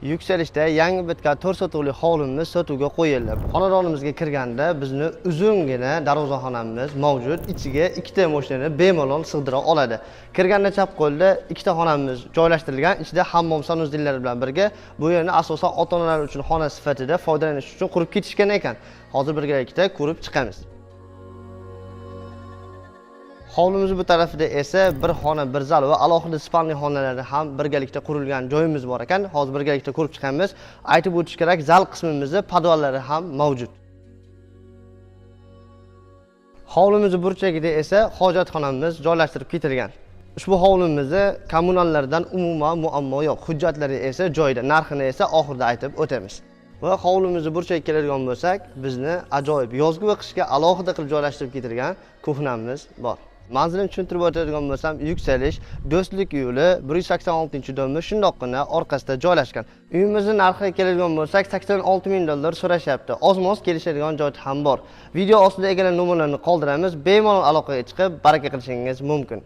Yuksalishda yangi bitgan 4 sotuvli hovlimiz sotuvga qo'yildi. Xonadonimizga kirganda bizni uzungina darvozaxonamiz mavjud. Ichiga ikkita mashinani bemalol sig'dira oladi. Kirganda chap qo'lda ikkita xonamiz joylashtirilgan. Ichida hammom sanuzellari bilan birga bu yerni asosan ota-onalar uchun xona sifatida foydalanish uchun qurib ketishgan ekan. Hozir birgalikda ko'rib chiqamiz. Hovlimiz bu tarafida esa bir xona, bir zal va alohida spalniy xonalari ham birgalikda qurilgan joyimiz bor ekan. Hozir birgalikda ko'rib chiqamiz. Aytib o'tish kerak, zal qismimizda podvallari ham mavjud. Hovlimiz burchagida esa hojatxonamiz joylashtirib ketilgan. Ushbu hovlimizda kommunallardan umuman muammo yo'q. Hujjatlari esa joyida, narxini esa oxirida aytib o'tamiz. Va hovlimizni burchagiga keladigan bo'lsak, bizni ajoyib yozgi va qishga alohida qilib joylashtirib ketilgan kuxnamiz bor. Manzilni tushuntirib o'tadigan bo'lsam, Yuksalish, Do'stlik yo'li 186-do'mni shundoqqina orqasida joylashgan. Uyimizni narxiga keladigan bo'lsak, 86 ming dollar so'rashyapti. Ozmoz kelishadigan joyi ham bor. Video ostida egalar nomerlarini qoldiramiz. Bemalol aloqaga chiqib, baraka qilishingiz mumkin.